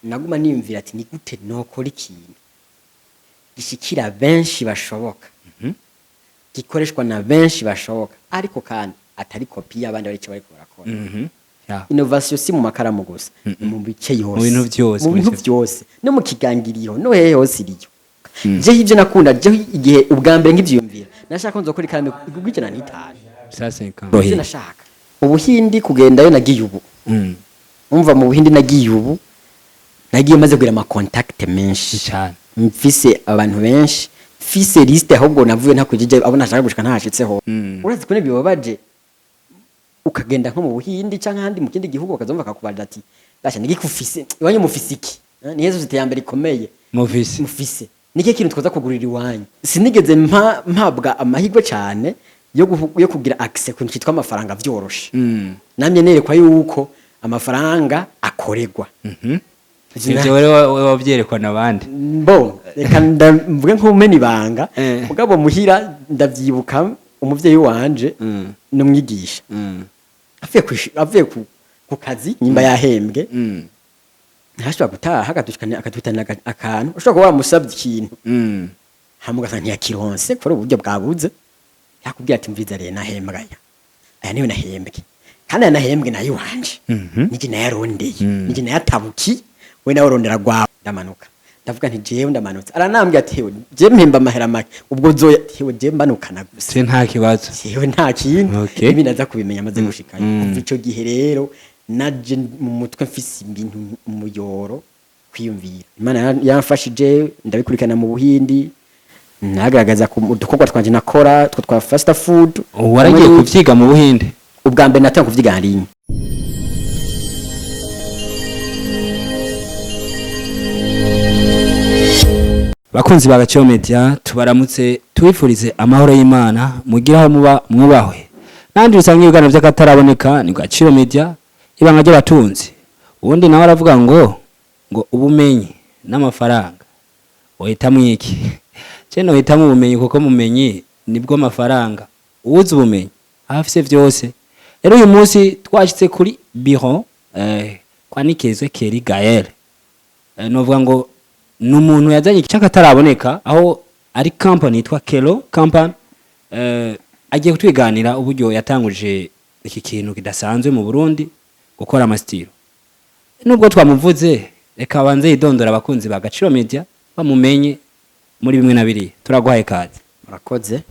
Naguma niyumvira ati: "Ni gute nokora ikintu gishikira benshi bashoboka, gikoreshwa na benshi bashoboka, ariko kandi atari kopi y'abandi bariko bariko barakora?" Innovation si mu makaramu gusa, ni mu bice yose. Mu bintu vyose, mu bintu muri vyose, no mu kigangiriyo, no hehe hose iriyo. Jewe ivyo nakunda, jewe igihe ubwa mbere nkivyiyumvira, nashaka ko nzokora ikaramu igurwa 105. 150. Ivyo nashaka Ubuhindi kugendayo, nagiye ubu. Umva, mu Buhindi nagiye ubu, nagiye maze kugira ama contact menshi cyane. Mfise abantu benshi, mfise liste. Ahubwo navuye ntakwijije abo nashaka gushika ntashitseho. Urazi ko bibabaje, ukagenda nko mu Buhindi canke ahandi mu kindi gihugu, bakazumva bakakubarira ati: "Basha, nigiki ufise iwanyu? Mufise iki? Eh, nihe société ya mbere ikomeye mufise?" Mufise niki kintu twoza kugurira iwanyu? Sinigeze mpabwa amahirwe cyane yo kugira accès ku kintu cyitwa amafaranga vyoroshe. Namye nerekwa yuko amafaranga akoregwa. Ivyo rero wavyerekwa n'abandi. Bo reka mvuge nk'umena ibanga. Mugabo muhira ndavyibuka, umuvyeyi wanje n'umwigisha, avuye ku kazi, nyimba yahembwe, ntashobora gutaha akadushikana akantu. Ushobora kuba wamusabye ikintu, hama ugasanga ntiyakironse kubera uburyo bwabuze. Yakubwira ati: "Mviza rero, nahembwe aya, aya niyo nahembwe, kandi aya nahembwe nayo iwanje, nije nayarondeye, nije nayatabuki, we nawe urondera gwawe." Ndamanuka, ndavuga nti: "Jewe ndamanutse." Aranambwira ati: "Hewe, je mpemba amahera make, ubwo zoya." Hewe, je mbanukana gusa. Se nta kibazo. Jewe nta kintu. Ibi ndaza kubimenya maze gushikayo. Kuva ico gihe rero naje mu mutwe mfise ibintu umuyoro kwiyumvira. Imana yamfashije, ndabikurikirana mu Buhindi, nagaragaza ku udukorwa twanje nakora two twa fast food. Waragiye kuvyiga mu Buhinde? Ubwa mbere natanga kuvyiga en ligne. Bakunzi ba Gaciro Media, tubaramutse, tubifurize amahoro y'Imana, mugire aho muba mwubahwe. Nandi usanga ibiganiro by'akataraboneka ni Gaciro Media, ibanga ry'abatunzi. Ubundi nawe aravuga ngo ubumenyi n'amafaranga uhitamo iki? Je nohitamo ubumenyi, kuko mumenyi nibwo mafaranga. Uwuzi ubumenyi aba afise vyose. Rero uyu munsi twashitse kuri bureau kwa Nikezwe Keri Gael. Novuga ngo ni umuntu yazanye cy'akataraboneka, aho ari company yitwa Kelo Company. Agiye kutwiganira uburyo yatanguje iki kintu kidasanzwe mu Burundi, gukora ama stylo. Nubwo twamuvuze, reka abanze yidondora, abakunzi ba Gaciro Media bamumenye muri bimwe na biriya. Turaguhaye kaze. Murakoze.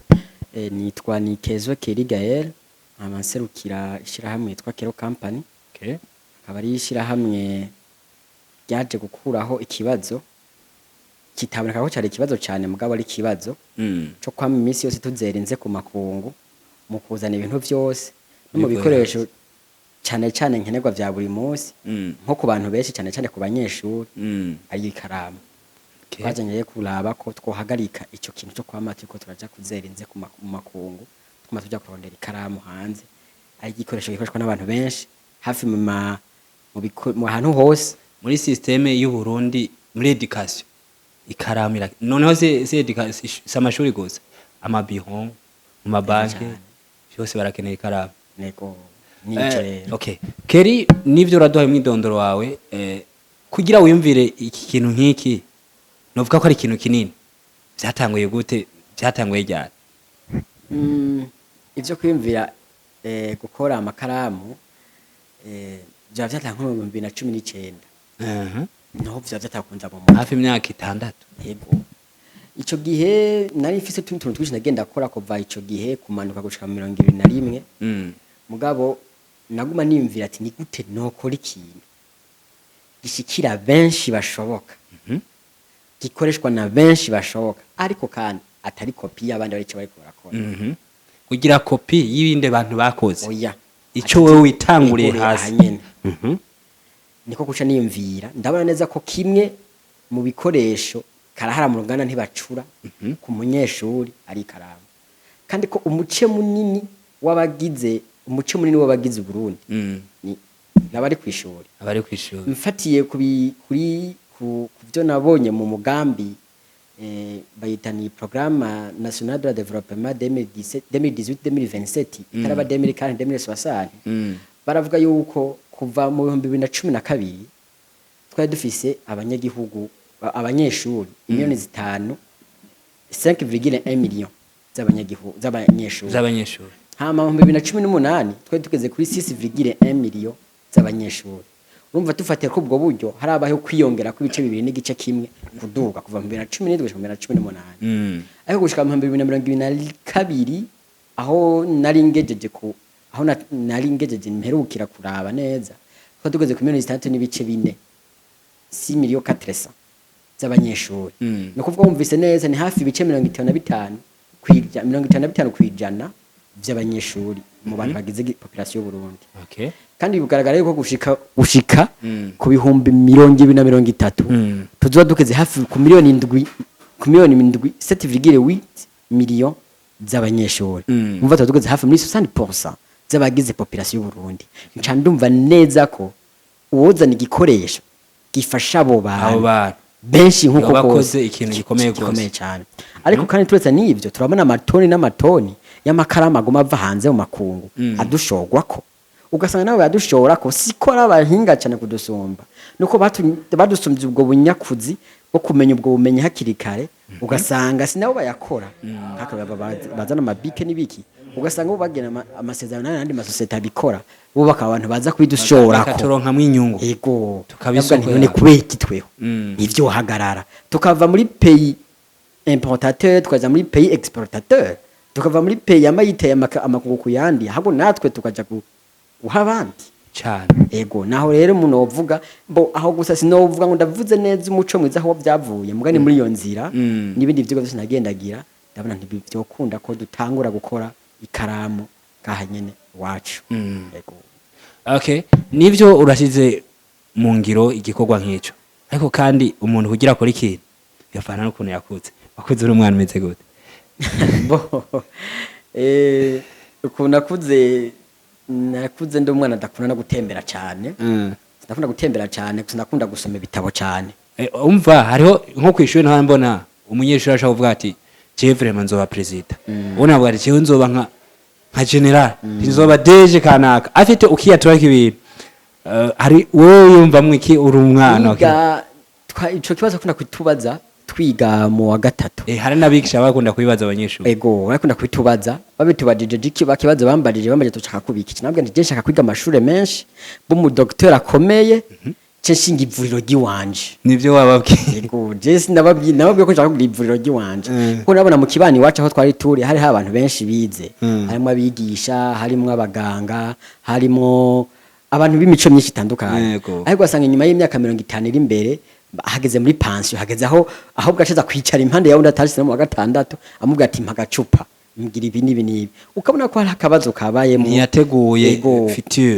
Nitwa Nikezwe Keri Gael, nkaba nserukira ishyirahamwe yitwa Kero Company. Akaba ari ishyirahamwe ryaje gukuraho ikibazo kitaboneka ko cyari ikibazo cyane, mugabo ari ikibazo cyo kwama iminsi yose tuzerinze ku makungu mu kuzana ibintu byose no mu Bivuye bikoresho, cyane cyane nkenerwa vya buri munsi, nko ku bantu benshi, cyane cyane ku banyeshuri, ari ikaramu. Twazanye rero kuraba ko twohagarika icyo kintu cyo kwama turiko turaja kuzerinze mu makungu, twama tuja kurondera ikaramu hanze, ari igikoresho gikoreshwa n'abantu benshi hafi mu hantu hose. Muri système y'u Burundi, muri éducation, ikaramu noneho se éducation, si amashuri gusa, amabiro, mu mabanki Cyane. byose barakeneye ikaramu. Nego, nico rero. Okay, Keri, nivyo uraduhaye umwidondoro wawe. Kugira wiyumvire iki kintu nk'iki, novuga ko ari ikintu kinini, vyatanguye gute? Vyatanguye ryari? Ivyo kwiyumvira gukora amakaramu, vyaba vyatanguye nko mu 2019. Niho vyaba vyatakunza mu mutwe. Hafi imyaka 6. Yego, ico gihe nari mfise utundi tuntu twinshi nagenda akora kuva ico gihe kumanuka gushika mu 2021. Mugabo naguma niyumvira ati: "Ni gute nokora ikintu gishikira benshi bashoboka, gikoreshwa na benshi bashoboka, ariko kandi atari kopi y'abandi bariko bariko barakora?" Kugira kopi y'ibindi bantu bakoze? Oya. Ico wewe witanguriye Wikoreye hasi. aha nyene. Niko guca niyumvira, ndabona neza ko kimwe mu bikoresho karahara mu ruganda ntibacura ku munyeshuri ari ikaramu, kandi ko umuce munini w'abagize Uburundi ni nabari kwishuri. Abari kwishuri. Mfatiye kuri ku byo nabonye mu mugambi, bayita ni programme nationale de développement 2017 2018 2027, itaraba 2040 2060. Baravuga yuko kuva mu 2012 Twari dufise abanyagihugu, abanyeshuri miliyoni 5, 5,1 million z'abanyagihugu, z'abanyeshuri. Z'abanyeshuri. Hama mu 2018 twari tugeze kuri 6,1 million z'abanyeshuri. Urumva, dufatiye ko ubwo buryo harabaho kwiyongera kw'ibice 2.1 kuduga kuva mu 2017 gushika mu 2018. Ariko gushika mu 2022, aho nari ngejeje ku aho nari ngejeje mperukira kuraba neza, twari tugeze ku miliyoni 6.4, 6 millions 400 z'abanyeshuri. Ni ukuvuga, wumvise neza, ni hafi ibice 55%, 55% vy'abanyeshuri mu bantu bagize population y'u Burundi. Kandi bigaragara yuko gushika ku 2030 tuzoba dugeze hafi ku miliyoni 7, ku miliyoni 7, 7,8 million z'abanyeshuri. Umva, tuba tugeze hafi muri 60% z'abagize population y'u Burundi. Nca ndumva neza ko uwozana igikoresho gifasha abo bantu Abo bantu benshi nk'uko yoba kose akoze ikintu gikomeye gose. Gikomeye cyane. Ariko kandi turetse n'ivyo, turabona amatoni n'amatoni y'amakaramu aguma ava hanze mu makungu adushorwako, ugasanga nabo bayadushorako siko ari abahinga cyane kudusumba, nuko badusumbye ubwo bunyakuzi bwo kumenya ubwo bumenyi hakiri kare. Ugasanga si nabo bayakora, nk'aka bazana amabike n'ibiki, ugasanga bo bagena amasezerano n'ayandi masosiyete abikora, bo bakaba abantu baza kubidushorako, bakaturonkamwo inyungu. Ego. Tukaba isoko Ndavuga nti none yabo. kubera iki tweho ivyo hagarara, tukava muri pays importateur tukaja muri pays exportateur, tukava muri pays yama yiteye amakungu ku yandi, ahubwo natwe tukaja guha abandi? Cyane. Ego, naho rero umuntu wovuga bo aho gusa, sinovuga ngo ndavuze neza umuco mwiza aho byavuye, mugani muri iyo nzira n'ibindi vyigwa vyose nagendagira, ndabona ntibyokunda ko dutangura gukora ikaramu ngaha nyene iwacu. Ego. Okay, nivyo, urashize mu ngiro igikorwa nk'ico, ariko kandi umuntu kugira akore ikintu bivana n'ukuntu yakuze. Wakuze uri umwana umeze gute? Bo, ukuntu nakuze, nakuze ndi umwana adakunda no gutembera cyane. Sinakunda gutembera cyane, gusa nakunda gusoma ibitabo cyane. Umva, hariho nko kw'ishuri ntaho mbona umunyeshuri ashobora kuvuga ati: "Jewe vraiment nzoba perezida." Ubu navuga ati: "Jewe nzoba nka général, nzoba DG kanaka." Afite ukiyaturako ibintu. Hari wowe wiyumvamwo iki uri umwana? Okay. Twiga ico kibazo akunda kutubaza twiga mu wa gatatu. Hari n'abigisha bakunda kubibaza abanyeshuri. Ego, barakunda kubitubaza. Babitubajije, jiki bakibazo bambajije tushaka kubika iki, nabwo nti nshaka kwiga amashure menshi, bu docteur akomeye, ce nshinga ivuriro ry'iwanje. Nivyo wababwiye? Ego, je sinababwiye, nababwiye ko nshaka kugira ivuriro ry'iwanje, kuko nabona mu kibani iwacu aho twari turi hariho abantu benshi bize, harimo abigisha, harimo abaganga, harimo abantu b'imico myinshi itandukanye. Ariko ugasanga inyuma y'imyaka 50 iri imbere hageze muri pansiyo, hageze aho ahubwo ashaza kwicara impande yawe atashitse no mu wa gatandatu, amubwira ati: "Mpa agacupa, mbwira ibi n'ibi n'ibi." Ukabona ko hari akabazo kabayemo. Ntiyateguye Ego. futur.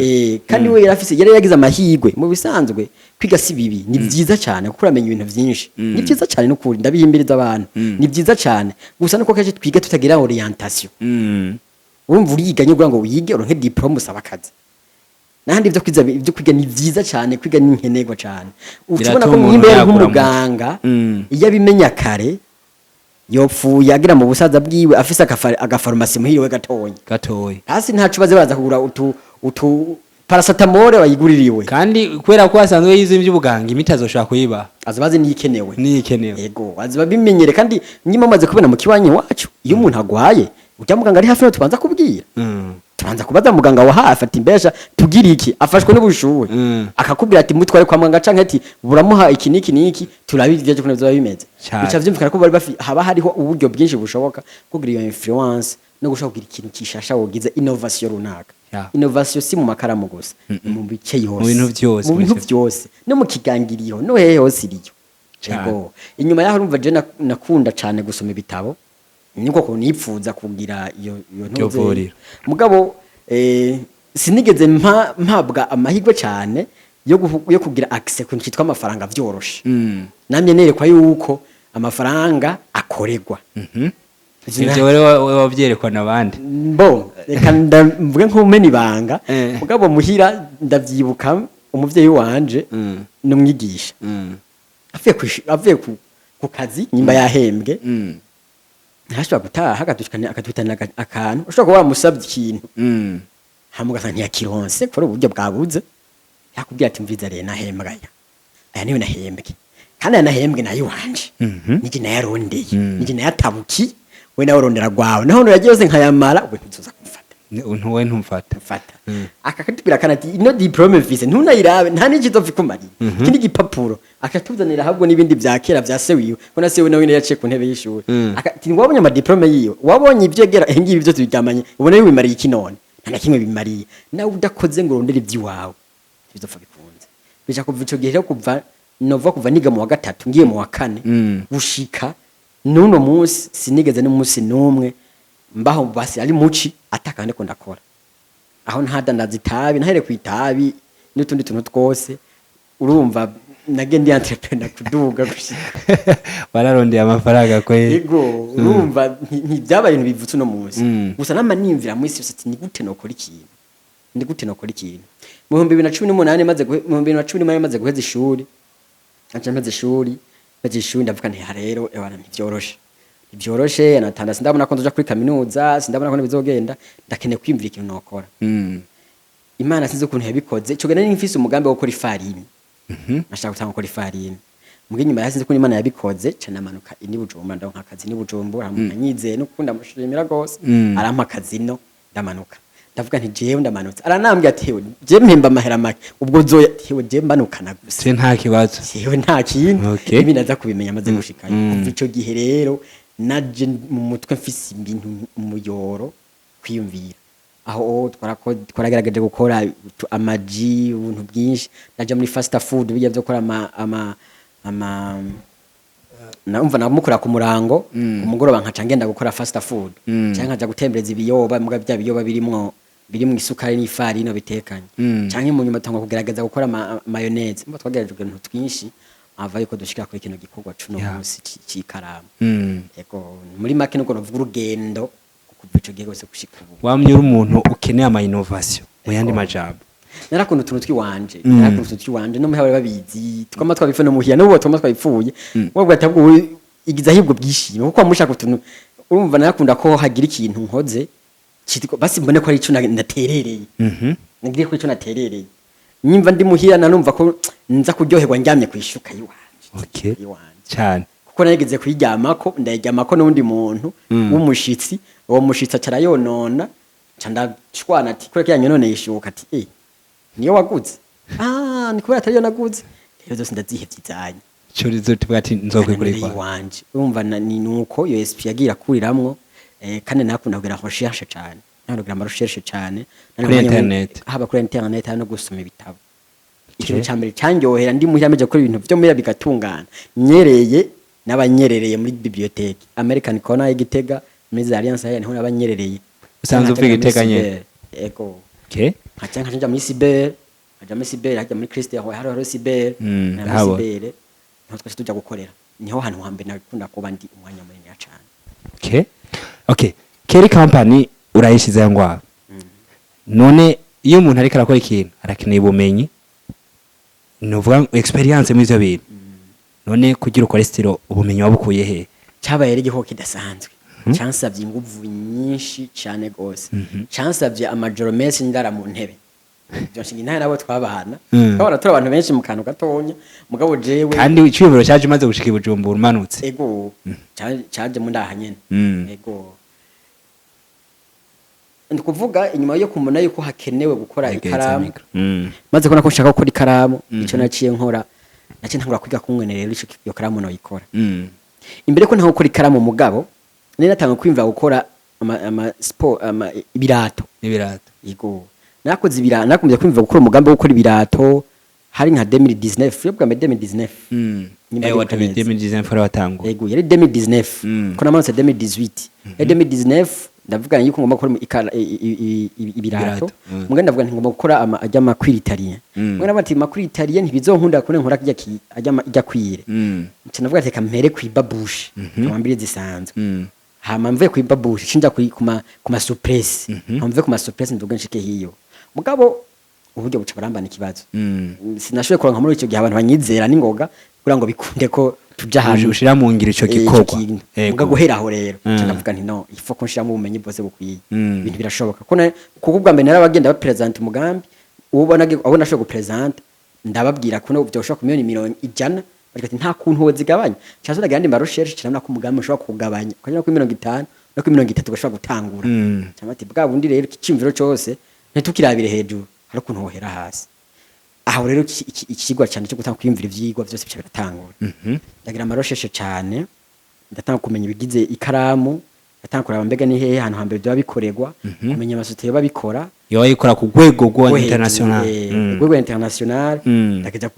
Kandi we yarafise, yari yagize amahirwe. Mu bisanzwe kwiga si bibi, ni byiza cyane, kuko uramenya ibintu byinshi. Ni byiza cyane n'ukuri, ndabihimbiriza abantu. Ni byiza cyane, gusa nuko kenshi twiga tutagira orientation. Urumva, uriga nyine kugira ngo wige uronke diplôme, usaba akazi. Nahandi ibyo kwiga ni byiza cyane, kwiga ni nkenerwa cyane. Ucubona ko Biratuma umuntu mwimba yari yagura mu nk'umuganga, iyo abimenya kare, yopfuye agira mu busaza bwiwe afise agafarumasi muhiriwe gatonya. Gatoya. Hasi ntaco baze baza kugura utu paracetamol bayiguririwe. Kandi kubera ko asanzwe yize iby'ubuganga, imiti azoshobora kuyibaha. Azobazi niyikenewe. Niyikenewe. Yego, azoba bimenyere. Kandi nyuma amaze kubona mu kibanyi wacu, iyo umuntu agwaye, ujya muganga ari hafi, niwe tubanza kubwira. Tubanza kubaza muganga wa hafi ati: "Mbesha tugira iki? Afashwe n'ubushuhe." Akakubwira ati: "Mutware kwa muganga," canke ati: "Buramuha iki n'iki n'iki, turabe ivyo ukuntu bizoba bimeze." Cane. Bica vyumvikana ko bari haba hariho uburyo bwinshi bushoboka kugira iyo influence no gushobora kugira ikintu kishasha, wogize innovation runaka. Innovation si mu makaramu gusa, ni mu bice yose. Mu bintu vyose, mu mu bintu bice vyose, no mu kigangiriyo, no hehe hose iriyo. Cane. Yego, inyuma yaho urumva je nakunda cane gusoma ibitabo, niko ko nipfuza kugira iyo Iryo ntuze. vuriro. Mugabo sinigeze mpabwa amahirwe cyane yo kugira accès ku kintu cyitwa amafaranga vyoroshe. Namye nerekwa yuko amafaranga akoregwa. Ivyo rero wavyerekwa n'abandi? Bo, reka mvuge nk'umena ibanga. Mugabo muhira ndavyibuka, umuvyeyi wanje n'umwigisha, avuye ku kazi, nyimba yahembwe, ntashobora gutaha akadushikana akantu. Ushobora kuba wamusabye ikintu, hama ugasanga ntiyakironse kubera uburyo bwabuze. Yakubwira ati: "Mviza rero, nahembwaya Aya niyo nahembwe, kandi aya nahembwe nayo iwanje, nije nayarondeye, nije nayatabuki. We nawe urondera gwawe, naho nuragiye yose nkayamara, we ntuzoza kumfata. Ntuwe ntumfata. Mfata akakatubwira kana ati ino diplôme mfise ntunayirabe, nta n'ikizopfa ikumariye, ikindi gipapuro. Akatuzanira ahubwo n'ibindi vya kera vya se wiwe, ko na se wiwe nawe nyene yaciye ku ntebe y'ishuri. Ati wabonye ama diplôme yiwe, wabonye ivyo yegera ngibi byo tubiryamanye, ubona bimariye iki none? Nta na kimwe bimariye. Nawe udakoze ngo urondere ivy'iwawe, bizopfa bikunze. Bija kuva ico gihe rero, kuva nova, kuva niga mu wa gatatu ngiye mu wa kane, gushika n'uno munsi, sinigeze n'umunsi n'umwe mbaho basi ari muci atakandi ko ndakora, aho ntadandaza itabi, ntahere ku itabi n'utundi tuntu twose. Urumva nagende entrepreneur kuduga gushika Wararondeye amafaranga kweli. Ego, urumva ntibyabaye ibintu bivutse uno munsi. Gusa nama niyumvira muri yose ati ni gute nokora ikintu, ni gute nokora ikintu. Mu 2018 maze mu 2018 maze guheza ishuri, nca mpeze ishuri, ndavuga nti ha rero ewana, ntivyoroshe, ntivyoroshe. Natanda sindabona ko nzoja kuri kaminuza, sindabona ko bizogenda, ndakeneye kwiyumvira ikintu nokora. Imana sinzi ukuntu yabikoze, ico gihe nari mfise umugambi wo gukora ifarini. Nashaka gutanga gukora ifarini mbwe nyuma yasinze ko Imana yabikoze, ca namanuka ini Bujumbura, ndonka akazi ni Bujumbura, mm. Anyizeye no kunda mushimira gose. Arampa akazi no ndamanuka, ndavuga nti jewe ndamanutse. Aranambwira ati hewe, je mpemba amahera make, ubwo zoya hewe, je mbanukana gusa. Se nta kibazo. Jewe nta kintu. Ibi ndaza kubimenya maze gushikayo. Kuva ico gihe rero naje mu mutwe mfise ibintu umuyoro kwiyumvira aho twaragerageje gukora amaji, ubuntu bwinshi. Naja muri fast food, bijya byo gukora ama namva namukora ku murango, umugoroba nkaca ngenda gukora fast food, canke nkaja gutembereza ibiyoba, muga bya biyoba birimwo isukari n'ifarino bitekanye, canke mu nyuma tanga kugerageza gukora mayonnaise. Mba twagerageje utuntu twinshi, ava yuko dushika kuri kino gikorwa cuno munsi c'ikaramu. Ego, muri make nuko novuga urugendo kuva ico gihe gose gushika ubu. Wamye uri umuntu ukeneye ama innovation, mu yandi majambo. Narakunda utuntu twiwanje. Narakunda utuntu twiwanje, no muhira bari babizi, twama twabipfuye no muhira n'ubu twama twabipfuye. Wowe atabwo igiza ahibwo bwishime kuko wamushaka utuntu. Urumva narakunda ko hagira ikintu nkoze basi mbone ko ari ico naterereye. Nagire ko ico naterereye, nyimva ndi muhira nanumva ko nza kuryoherwa ndyamye kwishuka yiwanje. Iwanje. Cyane. Kuko narigeze kuyiryamako, ndayiryamako n'undi muntu w'umushitsi. Uwo mushitsi aca arayonona, nca ndashwana ati kubera ko yanyononeye ishuka, ati eh niyo waguze? Ah, ni kubera atariyo naguze. Rero zose ndazihevye izanye. Cyo tuvuga ati nzokwigurira. Iwanje. Urumva ni nuko iyo esprit yagiye akuriramwo, kandi nakunda kugira recherche cane, nakunda kugira ama recherche cane. Kuri internet. Haba kuri internet, haba no gusoma ibitabo. Ikintu ca mbere candyohera ndi muhira meje gukora ibintu vyo muhira bigatungana, nyereye n'abanyerereye muri bibliothèque American Corner y'Igitega, muri za Alliance hariya niho n'abanyerereye. Usanzwe uvuga Nkaca Igitega muri nyene? cyber. Ego. Nkaca nja muri cyber, nkaja muri cyber hajya muri Christ aho hari cyber. Na muri Ndahabona. cyber niho twese tuja gukorera, niho hantu hambere nakunda kuba ndi umwanya munini cane. Okay, Kerry Company urayishize ngwa none iyo umuntu ariko arakora ikintu arakeneye ubumenyi, nuvuga experience muri ivyo bintu. None kugira ukore stylo, ubumenyi wabukuye he? Cyabaye ari igikorwa kidasanzwe, cansabye inguvu nyinshi cane gose, cansabye amajoro menshi ndara mu ntebe. Ivyo nshinga intahe nabo twabana, twabana turi abantu benshi mu kantu gatonya, mugabo jewe Kandi iciyumviro cyaje umaze gushika i Bujumbura, umanutse? Ego, caje mu ndaha nyene. Ego, ndi kuvuga inyuma yo kumona yuko hakenewe gukora Egeza ikaramu, micro. Maze kubona ko nshaka gukora ikaramu, ico naciye nkora, naciye ntangura kwiga kungene rero ico iyo karamu noyikora. Imbere ko ntaho gukora ikaramu, mugabo nari natanga kwimva gukora ama sport, ama ibirato. N'ibirato. Yego, nakoze ibirato, nakomeza kwimva gukora umugambi wo gukora ibirato hari nka 2019, yo bwa mbere 2019. Nimba Eh, ndibuka watabi neza. 2019 fara watanguye. Yego, yari 2019. Ko namanutse 2018, yari 2019. Ndavuga yuko ngomba gukora ibirato. Ibirato, Muga ndavuga nti ngomba gukora ama ajya ama cuir italien. Muga ndavuga ati ma cuir italien ntibizonkunda kune nkora kijya ki ajya ajya cuir. Nca ndavuga ati reka mpere ku ibabushe kamambiri zisanzwe. Hama mvuye ku ibabushe cinja ku ma souplesse. Hama mvuye ku ma souplesse nduga nshike hiyo. Mugabo uburyo buca barambana ikibazo. Sinashoboye kuronka muri icyo gihe abantu banyizera n'ingoga kugira ngo bikunde ko tuja ahantu Ushira mu ngiro ico ico gikorwa. kintu. Ego. Muga guhera aho rero nca ndavuga nti no, ifo ko nshiramo ubumenyi bwose bukwiye, ibintu birashoboka ko kuko ubwa mbere narabagenda bapresenta umugambi, uwo ubona abo nashoboye gupresenta. Ndababwira ko byoshobora ku miliyoni 100, bagira ati nta kuntu wozigabanya. Cyangwa ndagira andi ma recherche, kirabona ko umugambi ushobora kugabanya ukagera kuri 50 no kuri 30, ugashobora gutangura. Cyangwa ati bwa bundi rero ikicimviro cyose ntitukirabire hejuru, hari ukuntu wohera hasi. Aho rero ikigwa cyane cyo gutanga kwiyumvira, ivyigwa byose bica biratangura. Ndagira ama recherche cyane, ndatanga kumenya ibigize ikaramu, ndatanga kuraba mbega ni hehe ahantu hambere byaba bikorerwa, kumenya amasosiyete yoba bikora. Yoba yikora ku rwego rwa rwo hejuru, international. Rwego international. Ndakajya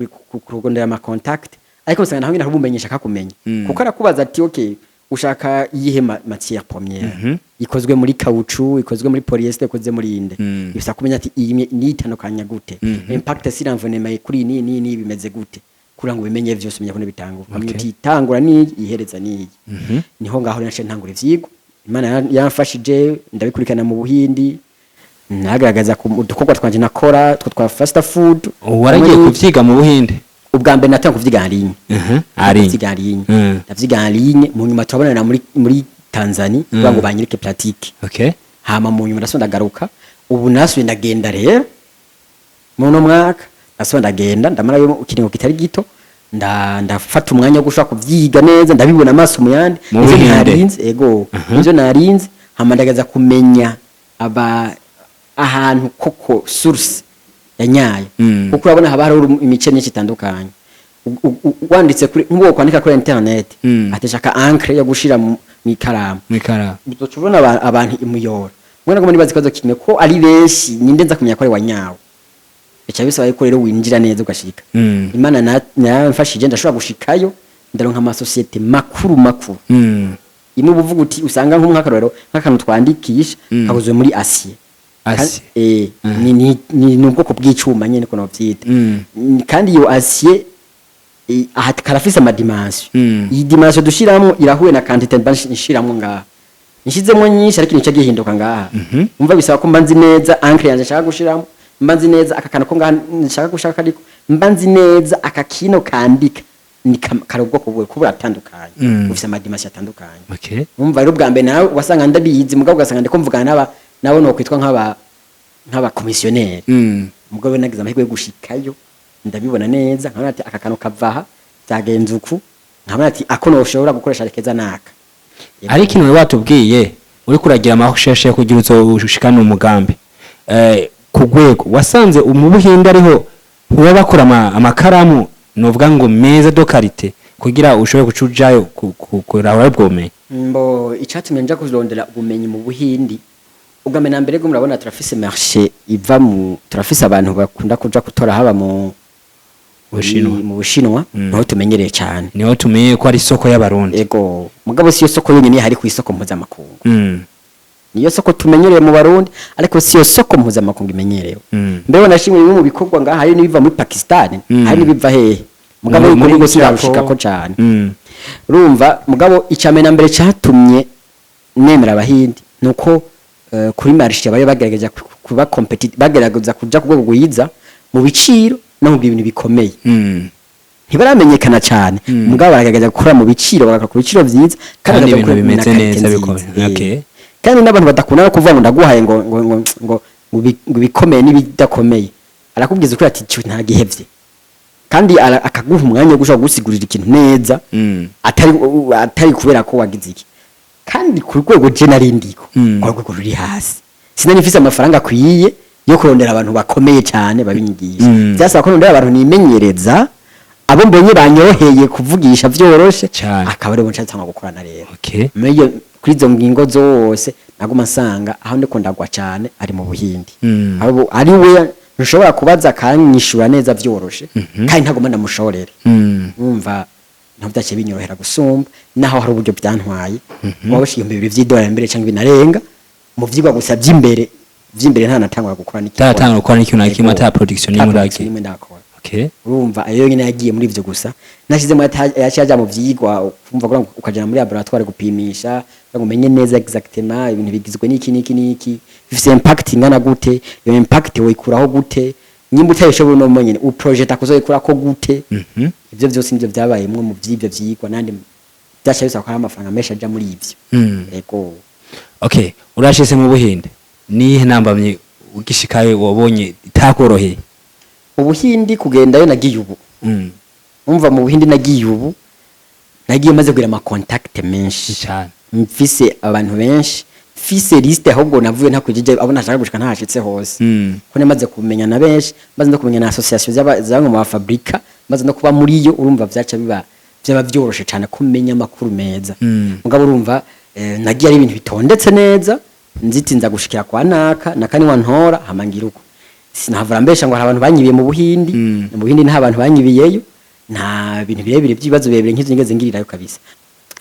kurondera ama contact, ariko usanga naho nyine hari akakumenya, kuko arakubaza ati: "Okay, ushaka iyihe matière première? Ikozwe muri caoutchouc, ikozwe muri polyester, ikozwe muri inde?" Bisaba kumenya ati iyi ni itandukanya gute, impact sur l'environnement kuri iyi ni ni bimeze gute, kugira ngo ubimenye vyose, umenye ko bitangura, ukamenya uti itangura ni ihereza ni iyi. Niho ngaho rero naciye ntangura ivyigwa. Imana yaramfashije, ndabikurikirana mu Buhindi, nagaragaza ku udukorwa twanje nakora two twa fast food. Waragiye Hamwe kuvyiga mu Buhinde? Ubwa mbere natanga kuvyiga en ligne. Ari Ndavyiga en ligne. Ndavyiga en ligne, mu nyuma turabonana muri Tanzania kugira ngo banyereke pratique. Hama mu nyuma ndasubira ndagaruka. Ubu nasubiye ndagenda rero muri uno mwaka, ndasubira ndagenda, ndamarayo ikiringo kitari gito, ndafata umwanya wo gushaka kuvyiga neza, ndabibona amaso mu yandi. Mu Ivyo Buhinde? narinze, ego, ivyo narinze. Hama ndagaza kumenya aba ahantu koko source ya nyayo, kuko urabona haba hari imice myinshi itandukanye. Wanditse kuri nk'ubu kwandika kuri internet, ati shaka encre yo gushira mu ikaramu, mwikara, uzoca ubona abantu imuyora mwana ngoma nibaza ikibazo kimwe ko ari benshi, ninde nza kumenya ko ari wa nyawo? Bica bisaba yuko rero winjira neza ugashika. Imana yaramfashije, ndashobora gushikayo, ndaronka amasosiyete makuru makuru. Imwe uba uvuga uti usanga nk'akarorero nk'akantu twandikisha kakozwe muri acier. Acier. Ni ubwoko bw'icuma nyene ko novyita. Kandi iyo acier aha karafise ama dimension. Iyi dimension dushiramwo irahuye na quantité mba nshiramwo ngaha, nshizemwo nyinshi ariko nico gihinduka ngaha. Umva, bisaba ko mba nzi neza encre yanje nshaka gushiramo, mba nzi neza aka kantu ko ngaha nshaka gushaka, ariko mba nzi neza aka kino kandika ni kari ubwoko bwe kuba buratandukanye, bufise ama dimension atandukanye. Umva rero, ubwa mbere nawe wasanga ndabizi, mugabo ugasanga ndiko mvugana n'aba nabo nokwitwa nk'aba commissionnaire. Mugabo nagize amahirwe yo gushikayo, ndabibona neza, nkabona ati aka kantu kava aha, byagenze uku, nkabona ati ako noshobora gukoresha rekeza naka. Ariko ikintu wari watubwiye, uriko uragira ama recherche kugira uzoshikane umugambi ku rwego, wasanze mu Buhinde ariho huba bakora amakaramu novuga ngo meza de qualité, kugira ushobore guca ujayo kurahura bwomeye? Mbo icatumye nja kurondera ubumenyi mu Buhindi, ubwa mbere na mbere bwo murabona turafise marché iva mu, turafise abantu bakunda kuja gutora haba mu Bushinwa. Mu Bushinwa. Niho tumenyereye cyane. Niho tumenye ko ari isoko y'Abarundi. Ego, mugabo siyo soko yonyine hari ku isoko mpuzamakungu. Niyo soko tumenyereye mu Barundi, ariko siyo soko mpuzamakungu imenyerewe. Mbere nashimwe bimwe mu bikorwa ngaha, hari n'ibiva muri Pakistan, hari n'ibiva hehe, mugabo muri yuko Japon. sirarushikako cyane. Urumva, mugabo icambere na mbere cyatumye nemera Abahindi nuko kuri marché bari bagerageza kuba competitive, bagerageza kuja ku rwego rwiza mu biciro no mu bintu bikomeye. Ntibaramenyekana cyane, mugabo baragerageza gukora mu biciro, bagakora ku biciro vyiza. Kandi bakaja ibintu gukora bimeze na qualité neza, nziza. bikomeye. Kandi n'abantu badakunda no kuvuga ngo ndaguhaye ngo ibikomeye n'ibidakomeye, arakubwiza ukuri ati: "Cyo nta gihevye", kandi akaguha umwanya wo gushobora gusigurira ikintu neza, atari kubera ko wagize iki. Kandi ku rwego je nari ndiko, ku rwego ruri hasi, sinari mfise amafaranga akwiye yo kurondera abantu bakomeye cyane babinyigisha. Byasaba ko ndondera abantu nimenyereza, abo mbonye banyoroheye kuvugisha vyoroshe, Cane. akaba aribo nca nsanga gukorana rero. Okay. Muri iyo, kuri izo ngingo zose naguma nsanga aho ndiko ndagwa cyane ari mu Buhindi. Aho ari we nshobora kubaza akanyishura neza vyoroshe, kandi ntaguma ndamushorere. Umva, ntabwo byaciye binyorohera gusumba, naho hari uburyo byantwaye, waba 2000 vy'idolari mbere cyangwa binarenga, mu vyigwa gusa vy'imbere, nta natangura gukora n'ikintu. Utaratangura gukora n'ikintu na kimwe, Ego. ata production Ata n'imwe production uragira. n'imwe ndakora. Okay. Urumva, ayo yonyine yagiye muri ivyo gusa, nashizemo yaciye aja mu vyigwa, kumva kugira ngo ukajana muri laboratoire gupimisha kugira ngo umenye neza exactement ibintu bigizwe n'iki n'iki n'iki, bifise impact ingana gute, iyo impact woyikuraho gute, nyimba utayishoboye uno nyene uprojeta kuzoyikurako gute. Ivyo vyose nivyo vyabayemwo mu vy'ivyo vyigwa, nandi vyaciye bisaba ko hari amafaranga menshi aja muri ivyo. Ego. Okay, urashitse mu Buhinde, nihe ntambamye ugishikayo wabonye itakoroheye? Mu Buhindi kugendayo nagiye ubu. Umva, mu Buhindi nagiye ubu, nagiye maze kugira ama contact menshi. Cyane. Mfise abantu benshi, mfise liste, ahubwo navuye ntakwijije abo nashaka gushika ntashitse hose. Ko namaze kumenya na benshi, maze no kumenya na association z'abamwe mu bafabrika, maze no kuba muri yo, urumva vyaca biba byaba byoroshe cyane kumenya amakuru meza. Mugabo urumva, nagiye ari ibintu bitondetse neza, nziti nza gushikira kwa naka naka ni wantora, hama ngira uko. Sinahavura mbesha ngo hari abantu banyibiye mu Buhindi. Mu Buhindi nta bantu banyibiyeyo, nta bintu birebire by'ibibazo birebire nk'ivyo nigeze ngirirayo kabisa.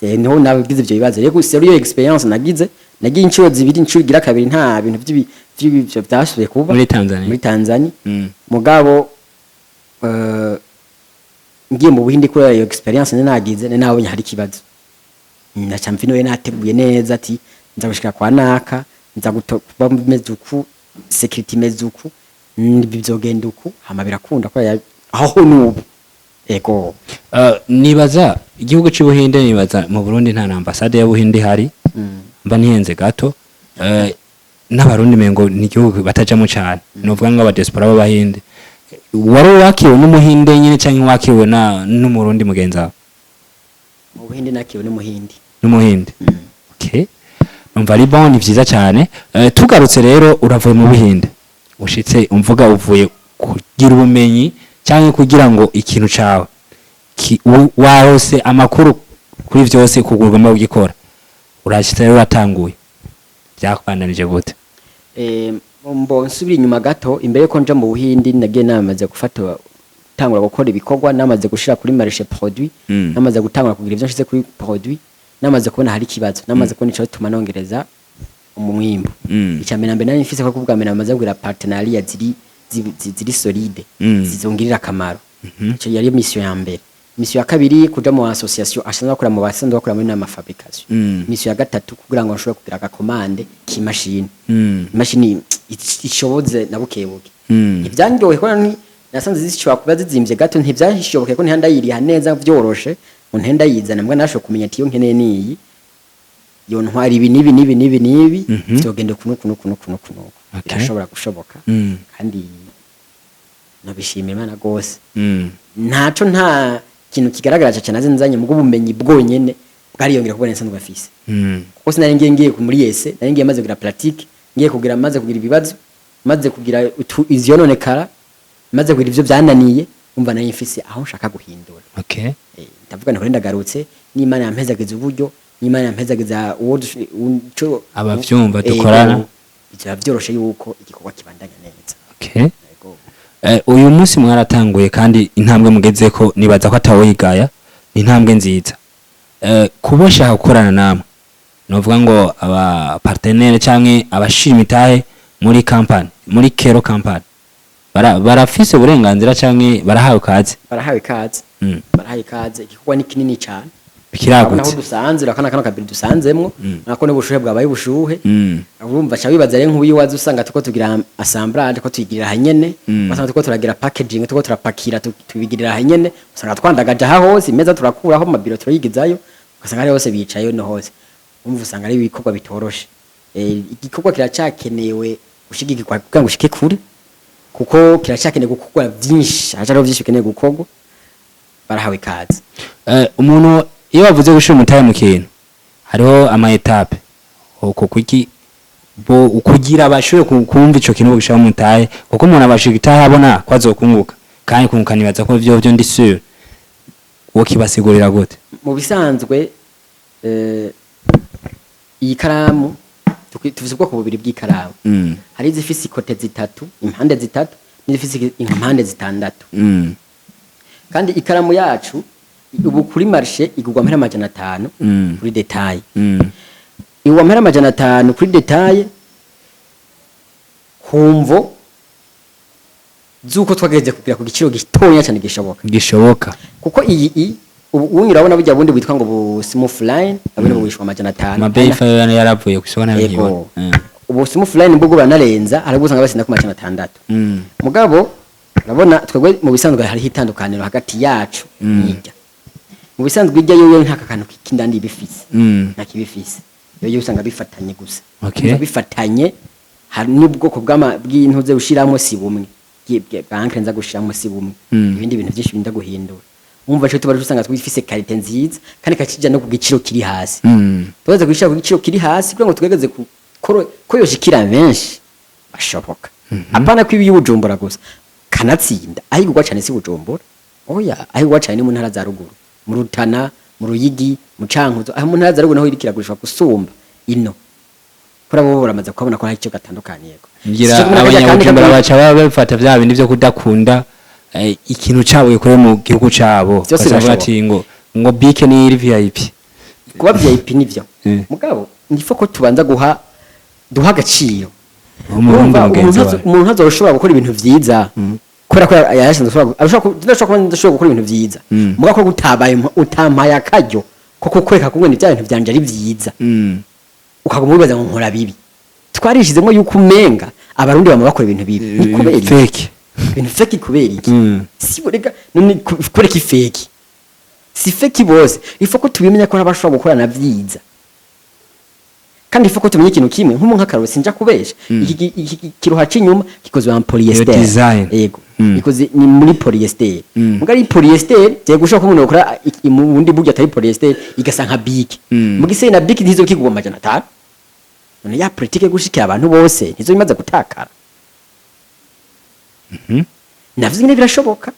Niho nagize ivyo bibazo rero. Gusa iyo experience nagize, nagiye inshuro zibiri, inshuro igira kabiri nta bintu by'ibyo byasubiye kuba. Muri Tanzania? Muri Tanzania. Mugabo ngiye mu Buhindi kuri iyo experience nari nagize, nari nabonye hari ikibazo, naca mvino nateguye neza ati nza gushika kwa naka, nza kuba meze uku, security imeze uku, bizogenda uku, hama birakunda ko aho nubu ego. Nibaza igihugu cy'Ubuhinde, nibaza mu Burundi nta na ambasade y'Ubuhinde ihari, mba nihenze gato. N'Abarundi mengo ni igihugu batajamo cyane, nuvuga ngo abadiaspora b'Abahinde. Wari wakiwe n'Umuhinde nyine cyangwa wakiwe na n'Umurundi mugenzi wawe? Mu Buhinde nakiwe n'Umuhindi. N'Umuhinde, okay. Numva ari bon, ni vyiza cyane. Tugarutse rero, uravuye mu Buhinde, ushitse umvuga uvuye kugira ubumenyi cyangwa kugira ngo ikintu cawe warose amakuru kuri vyose kugurwa ugikora, urashitse rero uratanguye, byakubandanije gute? Mbo nsubira inyuma gato, imbere ko nja mu Buhindi nagiye namaze gufata gutangura gukora ibikorwa, namaze gushira kuri marché produit, namaze gutangura kugira ivyo nshize kuri produit, namaze kubona hari ikibazo, namaze kubona ico bituma nongereza umwimbu. Icya mbere na mbere nari mfise ko kubwa mbere namaze kugira partenariat ziri solide, zizongirira akamaro. Ico yari mission ya mbere. Mission ya kabiri, kuja mu association asanzwe bakora mu basanzwe bakora muri nama fabrication. Mission ya gatatu, kugira ngo nshobore kugira agakomande k'imashini, imashini ishoboze na bukebuke. Ntivyanryohe ko nasanze zishobora kuba zizimvye gato, ntivyashoboke ko ntihanda neza vyoroshe ngo ntenda yizana, mbwa nashoboye kumenya ati iyo nkeneye niyi, yo ntwara ibi n'ibi n'ibi n'ibi n'ibi, vyogenda kuno kuno kuno kuno kuno. Birashobora gushoboka. Kandi nabishimira Imana gose. Ntaco, nta kintu kigaragara cyane naze nzanye mu bumenyi bwonyene bwariyongera kubona nsanzwe afise, kuko sinari ngiye muri yese, nari ngiye maze kugira pratique, ngiye kugira maze kugira ibibazo, maze kugira ivyononekara, maze kugira ivyo byananiye, umva nari mfise aho nshaka guhindura. Ndavuga nti ndagarutse n'Imana yampezageza uburyo, n'Imana yampezageza uwo Abavyumva dukorana. Ivyo biba vyoroshe yuko igikorwa kibandanya neza. Yego. Uyu munsi mwaratanguye kandi intambwe mugezeko nibaza ko atawoyigaya, ni intambwe nziza. Kuba ushaka gukorana namwe, novuga ngo aba partenaire canke abashira imitahe muri company, muri Kero Company, barafise uburenganzira canke barahawe kaze? Barahawe ikaze. Barahawe ikaze, igikorwa ni kinini cane. Urabona aho Kiragutse. dusanze, urakana kano kabiri dusanzemwo, nako n'ubushuhe bwabaye ubushuhe. Urumva ca wibaza rero nk'uyu waza usanga tuko tugira assemblage, ko tuyigirira hanyene, usanga tuko turagira packaging, tuko turapakira, tubigirira hanyene, usanga twandagaje aha hose, imeza turakuraho, amabiro turayigizayo, ugasanga ari hose bicayo no hose. Urumva usanga ari ibikorwa bitoroshe. Igikorwa kiracakenewe gushigikirwa kugira ngo ushike kure, kuko kiracyakeneye gukorwa byinshi, haracyariho byinshi bikeneye gukorwa. Barahawe ikaze. Umuntu iyo bavuze gushira umutahe mu kintu, hariho ama étapes uko kuki bo kugira bashobore kumva ico kintu gushira umutahe, kuko umuntu abashika itahe abona ko azokunguka, kandi kunguka nibaza ko vyo ndi sûr. Wo kibasigurira gute? Mu bisanzwe, iyi karamu tufise ubwoko bubiri bw'ikaramu. Hari izifise i côté zitatu, impande zitatu, n'izifise impande zitandatu. Kandi ikaramu yacu ubu kuri marché igurwa amahera 500 kuri détail. Igurwa amahera 500 kuri détail ku mvo z'uko twageze kugira ku giciro gitonya cyane gishoboka. Gishoboka. Kuko iyi ubu unyi urabona burya bundi bwitwa ngo bu smooth line, nabwo bugurishwa 500. Amabeyi yo yaravuye ku isoko nayo Yego. nkibona. Ubu smooth line bwo buranarenza, hari ubwo usanga basinda ku 600. Mugabo urabona twebwe mu bisanzwe hariho itandukaniro hagati yacu n'ijya mu bisanzwe. Ijya yoyo ntaka kantu k'indani ibifise, nta kibifise. Yoyo usanga bifatanye gusa. Umva, bifatanye, hari n'ubwoko bw'intuze ushiramwo si bumwe. bwa encre nza gushiramo si bumwe, ibindi bintu byinshi binda guhindura. Umva, cyo tuba usanga twifise qualité nziza kandi kakija no ku giciro kiri hasi. Tubaze gushira ku giciro kiri hasi kugira ngo tugerageze ko yoshikira benshi bashoboka, apana ko ibi Bujumbura gusa. Kanatsinda ahigurwa cyane si Bujumbura, oya, ahigurwa cyane ni mu ntara za ruguru, mu Rutana, mu Ruyigi, mu Cankuzo. Aho mu ntara za ruguru naho iriko iragurishwa gusumba ino, kuri abo baramaze kubona ko hari icyo gatandukaniye. Ngira abanyabujumbura baca baba bafata vya bindi vyo kudakunda ikintu cabo gikorewe mu gihugu cabo. Vyose Baca bavuga birashoboka. ati ngo bike ni iri VIP. Kuba VIP nivyo, mugabo nifo ko tubanza guha duha agaciro Umurundi Urumva, mugenzi wawe. umuntu ntazoshobora gukora ibintu vyiza kubera ko yarashinzwe arashobora kuba ndashobora gukora ibintu vyiza, mugabo ko utabaye utampaye akaryo ko kukwereka ko ngene bya bintu vyanje ari vyiza, ukaguma wibaza ngo nkora bibi. Twarishizemo yuko umenga Abarundi bama bakora ibintu bibi. Ni kubera iki? Fake. Ibintu fake kubera iki? Si burega none kubera iki fake? Si fake bose. Ifo ko tubimenya ko n'abashobora gukora na vyiza, kandi ifo ko tumenya ikintu kimwe nk'umu nk'akararo, sinja kubesha, iki kiruha c'inyuma gikozwe en polyester. Iyo design. Yego. Ikoze ni muri polyester. Muga ari polyester je gushaka ko umuntu yakora mu bundi buryo atari polyester, igasa nka Bic. Mugise na Bic ntizo kigurwa 500. None ya politique yo gushikira abantu bose ntizo imaze gutakara? Navyo nyine birashoboka.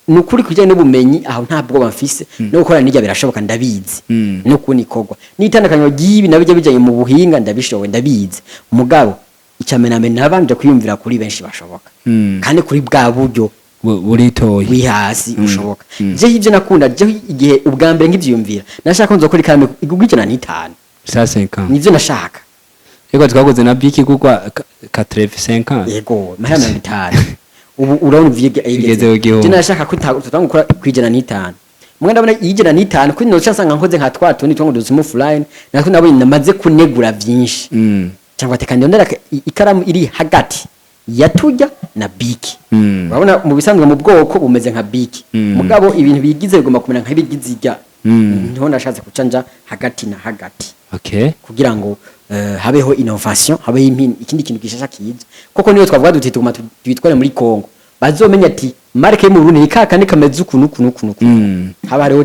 Ni ukuri, kujyanye n'ubumenyi aho nta bwoba mfise, no gukora nijya birashoboka, ndabizi. No kubona ikorwa n'itandukaniro ry'ibi nabyo bijyanye mu buhinga ndabishoboye, ndabizi. Mugabo icamename nabanje kwiyumvira kuri benshi bashoboka, kandi kuri bwa buryo Buritoye. buri hasi bushoboka. Jewe ivyo nakunda, jewe igihe ubwa mbere nkivyiyumvira, nashaka ko nzokora ikaramu igurwa 150. 150. Nivyo nashaka. Yego, twaguze na Bic kugwa 85. Yego, mahera 50. Ubu urabona uvye Igeze ku 1000. Je nashaka ko tutanga gukora ku 105. Mwe ndabona 105 kuri noca nsanga nkoze nka twa tundi twongo dusumu line, natwo nabonye namaze kunegura vyinshi, cyangwa teka ndondera ikaramu iri hagati ya tujya na Bic. Urabona, mu bisanzwe mu bwoko bumeze nka Bic, mugabo ibintu bigize bigomba kumera nk'ibigize ijya. Niho nashatse kuca nja hagati na hagati kugira ngo habeho innovation, habeho ikindi kintu gishasha kiza. Koko niyo twavuga duti tuguma twitware muri Congo, bazomenya ati marque yo mu Burundi ni kakandi kameze ukuntu ukuntu ukuntu ukuntu. Haba hariho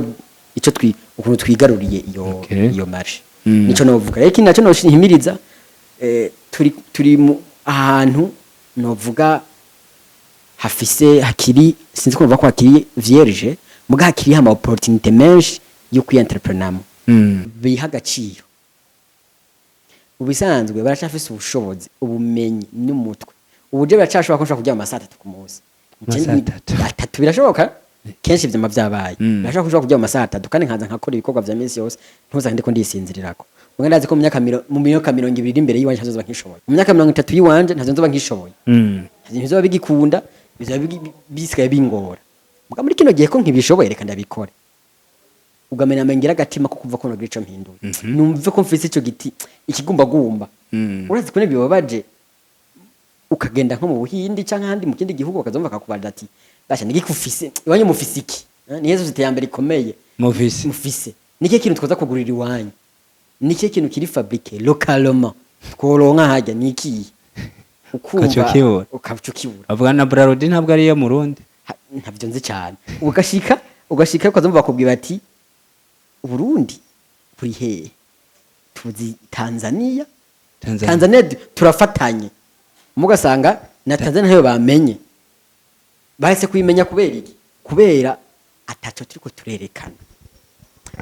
ico ukuntu twigaruriye iyo iyo marché. Nico novuga. Rero ikindi naco noshimiriza, turi mu ahantu novuga hafise hakiri, sinzi ko novuga ko hakiri vierge, muga hakiri ama opportunité menshi yo kwientrepreneuramo. Biha agaciro. Mu bisanzwe baracafise ubushobozi, ubumenyi n'umutwe. Ubu je biracashobora ko nshobora kuryama amasaha 3 ku munsi. Amasaha 3. 3 birashoboka, kenshi vyama vyabaye. Birashoboka ko nshobora kuryama amasaha 3 kandi nkaza nkakora ibikorwa vya minsi yose, ntuzange ndiko ndisinzirirako. Mwe ndazi ko mu myaka 20 iri imbere y'iwanje ntazoba nkishoboye, mu myaka 30 y'iwanje ntazo nzoba nkishoboye. Ntibizoba bigikunda, bizoba bisigaye bingora. Muga muri kino gihe ko nkibishoboye, reka ndabikore. Ugamenya ngira agatima ko kuva ko nogira ico mpinduye, numve ko mfise ico giti ikigumbagumba. Urazi ko bibabaje, ukagenda nko mu Buhindi canke ahandi mu kindi gihugu, bakazumva bakakubarira ati: "Basha, niki ufise iwanyu? Mufise iki? Niyo société ya mbere ikomeye Mufise. mufise niki kintu twoza kugurira iwanyu? Niki kintu kiri fabriqué localement tworonka hajya? Niki?" Ukumva Ukaca ukibura. Ukaca ukibura. Bavuga na Brarudi ntabwo ari iyo mu Rundi. Ntabyo nzi cyane. Ugashika ukazumva bakubwira bati: "Uburundi buri hehe? Tuzi Tanzania." Tanzania. Tanzania turafatanye, mugasanga na Tanzania ntayo bamenye, bahise kuyimenya. Kubera iki? Kubera ataco turiko turerekana.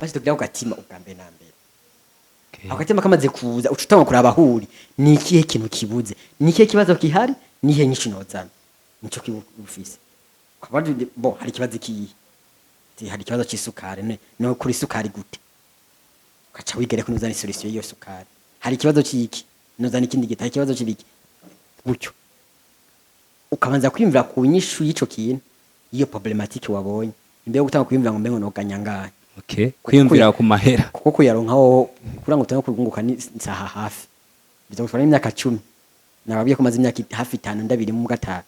Basi tugira ku gatima ubwa mbere na mbere. Ako gatima kamaze kuza, uca utangura kuraba ahuri: ni ikihe kintu kibuze, ni ikihe kibazo gihari, ni ikihe nyishu nozana? Nico ufise. Ukaba bo hari ikibazo ikihe? Ati, hari ikibazo c'isukari. No kuri isukari gute? Ugaca wigere ko nuzana solution y'iyo sukari. Hari ikibazo c'iki, nuzana ikindi gita. Hari ikibazo c'ibiki, gutyo. Ukabanza kwiyumvira ku nyishu y'ico kintu, y'iyo problématique wabonye, imbere yo gutanga kwiyumvira ngo mbe ngo noganya ngahe. Kwiyumvira ku mahera. Kuko kuyaronka hoho kugira ngo utange kurunguka ni saha hafi bizagutwara imyaka 10. Nababwiye ko maze imyaka hafi 5 ndabiri mu gatanu,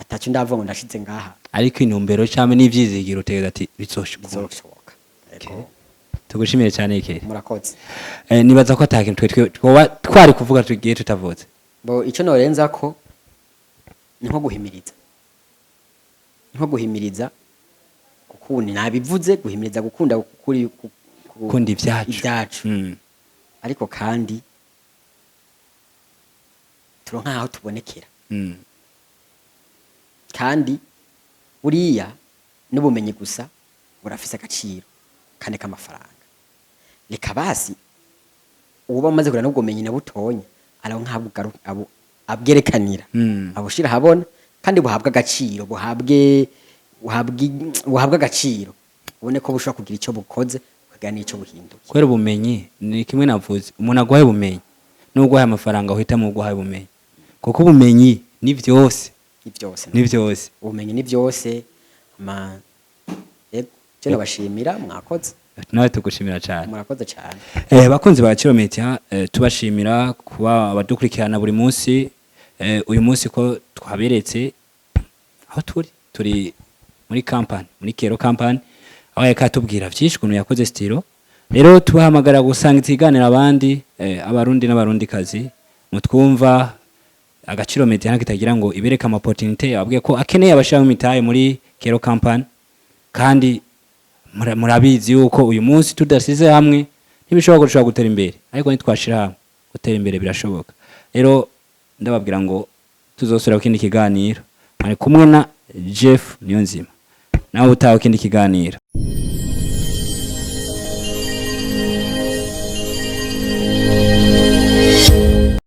ataco ndavuga ngo ndashitse ngaha. Ariko intumbero cyane n'ivyizigiro utegeza ati bizoshoboka. Bizoshoboka. Yego. Tugushimiye cyane Ikeri. Murakoze. Nibaza ko atakintu twe twoba twari kuvuga tugiye tutavutse. Bo, ico norenza ko ni nko guhimiriza. Nko guhimiriza gukunda, nabivuze, guhimiriza gukunda kuri Gukunda ibyacu. Ibyacu. Ariko kandi turonka aho tubonekera. Kandi buriya n'ubumenyi gusa burafise agaciro kandi k'amafaranga. Reka basi uba umaze kugira n'ubwo bumenyi na butonya, aronka aho abwerekanira, abushira ahabona, kandi buhabwe agaciro, buhabwe agaciro, ubone ko bushobora kugira icyo bukoze, bukagira n'icyo buhinduye. Kubera ubumenyi ni kimwe navuze, umuntu aguhaye ubumenyi n'uguhaye amafaranga, uhitamo uguhaye ubumenyi, kuko ubumenyi ni byose. Ni byose. Ni byose. Ubumenyi ni byose. Ma yego, je nabashimira, mwakoze. Nawe tugushimira cyane. Murakoze cyane. Bakunzi ba Gaciro Media, tubashimira kuba abadukurikirana buri munsi. Uyu munsi ko twaberetse aho turi muri company, muri Kero Company, aho yariko atubwira vyinshi ukuntu yakoze stylo. Rero tubahamagara gusanga ikiganiro abandi, Abarundi n'Abarundi kazi mutwumva. Agaciro Media kitagira ngo ibereke ama opportunité, ababwiye ko akeneye abashira imitahe muri Kero Company, kandi murabizi yuko uyu munsi tudasize hamwe ntibishoboka ko dushobora gutera imbere, ariko nitwashira hamwe gutera imbere birashoboka. Rero ndababwira ngo tuzosubira ku kindi kiganiro. Mwari kumwe na Jeff Niyonzima, nawe utaha kindi kiganiro.